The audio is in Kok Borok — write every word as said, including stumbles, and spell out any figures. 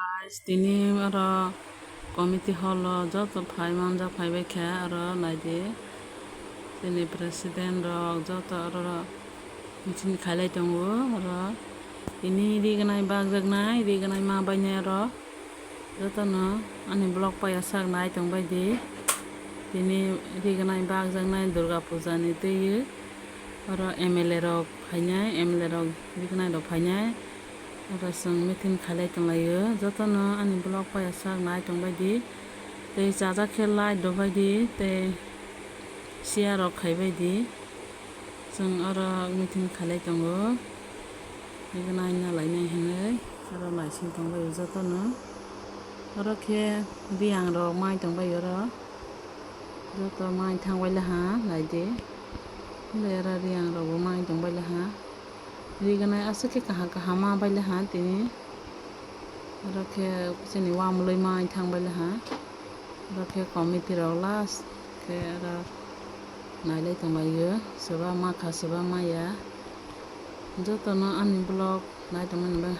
Guys, tini oro committee hall o joto phai manjak phaibai kha, oro naidi chini president rok joto oro meeting khailai tongo. Oro tini rignai bagjaknai, rignai ma bainai oro jotono ani vlog paiya sak nai tongbai di. Tini rignai bagjaknai Durga Puja ni twi oro M L A rok phainai, M L A rok rignai rok phainai. Oro chwng meeting khailai tonglaio. Jotono ani vlog paiya sak nai tongbai di. Tei chajak khe like rwbai di, tei share rok khaibai di. Chwng oro meeting khailai tongo. Ego naina lainai hinwi oro naising tongbai jotono. Oro khe biyang rok mai tongbai oro. Joto mai thangbai laha lai di. Tei oro riyang rok bo mai tongbai laha. Rignai aswk khe kaham kaham ma bai laha tini. Oro khe chini wamlwi mai thangbai laha. Oro khe committee rok last khe oro nailai tonglaio. Soba ma kha, soba maya. Jotono ani vlog nai tongmani bagwi ham.